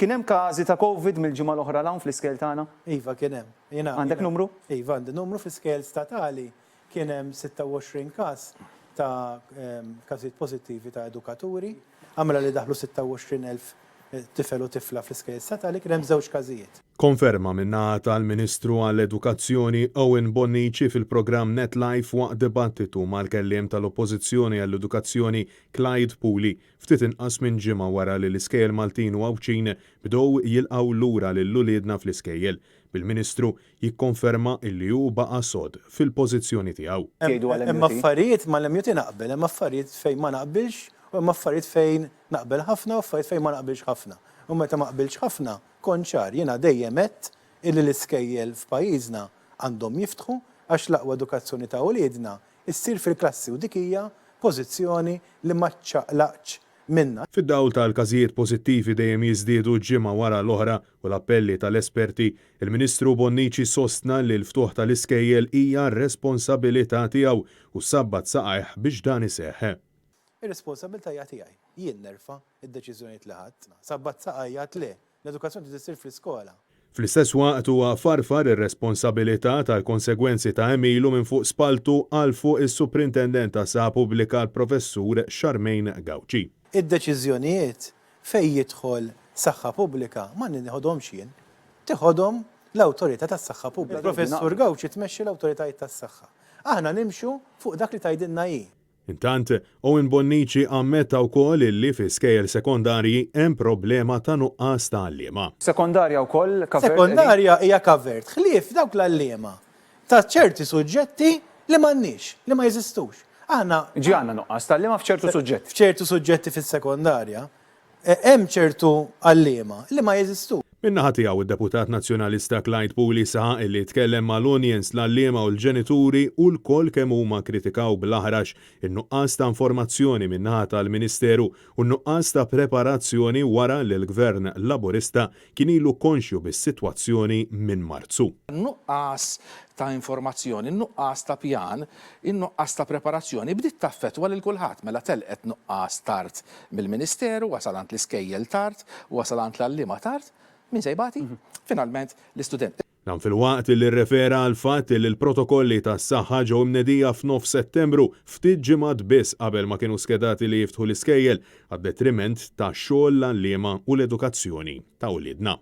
Kien hemm każi ta' Covid mill-ġimgħa l-oħra 'l hawn fl-iskejjel tagħna? Iva, kien hemm. Jiena. Għandek numru? Iva, għandi numru. Fl-iskejjel statali kien hemm 26 każ ta' każijiet pożittivi ta' edukaturi. Għamilha li daħlu 26,000 tifel u tifla fl-iskejjel statali, kien hemm żewġ każijiet. Konferma min-naħa tal-Ministru għall-Edukazzjoni Owen Bonnici fil-programm Net Life waqt dibattitu mal-Kelliem tal-Oppożizzjoni għall-Edukazzjoni Clyde Puli ftit inqas minn ġimgħa wara li l-iskejjel Maltin u Għawdxin bdew jilqgħu lura lil uliedna fl-iskejjel, bil-Ministru jikkonferma illi hu baqa' sod fil-pożizzjoni tiegħu. Tgħidu għall-MUT? Hemm affarijiet, mal-MUT naqbel, hemm affarijiet fejn ma naqbilx u hemm affarijiet fejn naqbel ħafna u affarijiet fejn ma naqbilx ħafna. U meta ma qbiltx ħafna, kont ċar, jiena dejjem għedt illi l-iskejjel f'pajjiżna għandhom jiftħu għax l-aqwa edukazzjoni ta' uliedna issir fil-klassi u dik hija pożizzjoni li ma ċċaqlaqtx minnha. Fid-dawl tal-każijiet pożittivi dejjem jiżdiedu ġimgħa wara l-oħra u l-appelli tal-esperti, il-Ministru Bonnici sostna li l-ftuħ tal-iskejjel hija r-responsabilità tiegħu u sabbat saqajh biex dan iseħħ. Ir-responsabilità hija tiegħi. Jien nerfa' d-deċiżjonijiet li ħadt. Sabbat saqajja għedt le, L-edukazzjoni trid issir fl-iskola. Fl-istess waqt huwa farfar ir-responsabilità tal-konsegwenzi ta' għemilu minn fuq spalltu għal fuq is-Suprintendent tas-Saħħa Pubblika l-Professur Charmaine Gauci. Id-deċiżjonijiet fejn jidħol saħħa pubblika ma nieħodhomx jien. Tiħodhom l-Awtorità tas-Saħħa Pubblika. Il-Professur Gauci tmexxi l-awtoritajiet tas-saħħa. Aħna nimxu fuq dak li tgħidilna hi. Intant, Owen Bonnici ammetta wkoll illi fi skejjel sekondarji hemm problema ta' nuqqas ta' għalliema. Sekondarja wkoll covered qegħdin? Sekondarja hija covered, ħlief dawk l-għalliema ta' ċerti suġġetti li m'għandniex, li ma jeżistux. Aħna. Ġie għandna nuqqas ta' għalliema f'ċertu suġġetti. F'ċertu suġġetti fis-sekondarja Hemm ċertu għalliema li ma jeżistux. Min-naħa tiegħu d-Deputat Nazzjonalista Clyde Puli saħaq illi tkellem mal-unions, l-għalliema u l-ġenituri u lkoll kemm huma kkritikaw bl-aħrax in-nuqqas ta' informazzjoni min-naħa tal-Ministeru u n-nuqqas ta' preparazzjoni wara li l-Gvern Laburista kien ilu konxju bis-sitwazzjoni minn Marzu. In-nuqqas ta' informazzjoni, in-nuqqas ta' pjan, in-nuqqas ta' preparazzjoni bdiet taffettwa lil kulħadd. Mela telqet nuqqas tard mill-Ministeru, wasal għand l-iskejjel tard, wasal għand l-għalliema tard. Min se jbati? Finalment l-istudent. Dan filwaqt li rrefera għall-fatt li l-protokolli tas-saħħa ġew imnedija f'nofs Settembru, ftit ġimgħat biss qabel ma kienu skedati li jiftħu l-iskejjel, għad-detriment ta' xogħol l-għalliema u l-edukazzjoni ta' uliedna.